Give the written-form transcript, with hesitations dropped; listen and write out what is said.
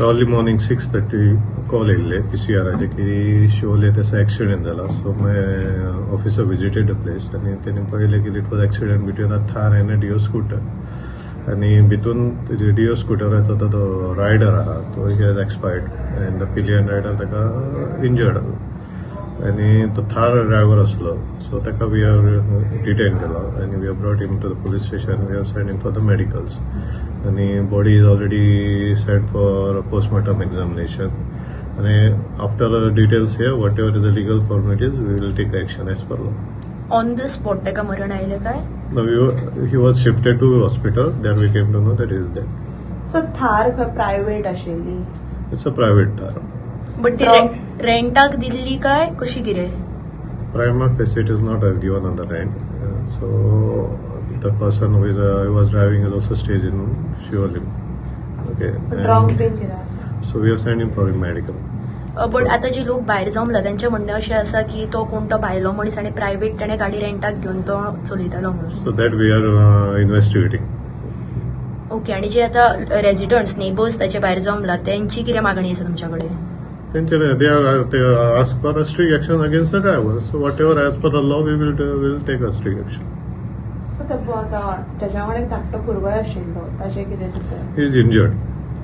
Early morning 6:30 call येयल्ले पीसीआराचे की शिवोले थंयसर एक्सिडेंट जाला. So my officer visited the place आनी तेणी पळयलें की it was accident between a Thar and a Dio scooter आनी भितून डिओ स्कुटराचो तो रायडर आहा तो he has expired and the pillion rider ताका इंजर्ड आनी तो थार ड्रायव्हर आसलो, सो ताका we have detain केलो आनी we have brought him to the police station. We have send him for the medicals आनी body is already sent for postmortem examination आनी after details here, whatever is the legal formalities, we will take action as per law. On the spot ताका मरण आयलें काय? Now he was shifted to hospital. Then we came to know that he is dead. So थार खंय private आशिल्ली? It's a private car. But ती रेंटाक दिल्ली काय कशी कितें? Prima facie, it is not given on the rent. So the person who was driving is also stayed in Siolim. Okay. Drunk बीन कितें आसा? So we have sent him for a medical. But आता जे लोक भायर जमला त्यांचे म्हणणें अशें आसा की तो कोण तो भायलो मनीस आनी प्रायव्हेट ताणें गाडी रेंटाक घेवन तो चलयतालो म्हणून. So that we are investigating. Okay, आणि जे आता रेजिडंट्स, नेबर्स ताचे भायर जमला, त्यांची कितें मागणी आसा तुमच्या कडेन? Then they ask for a strict action against the driver. So whatever as per the law, we will take a strict action. So ताज्या वांगडा एक धाकटो भुरगोय आशिल्लो, ताजें कितें जाता? He is injured.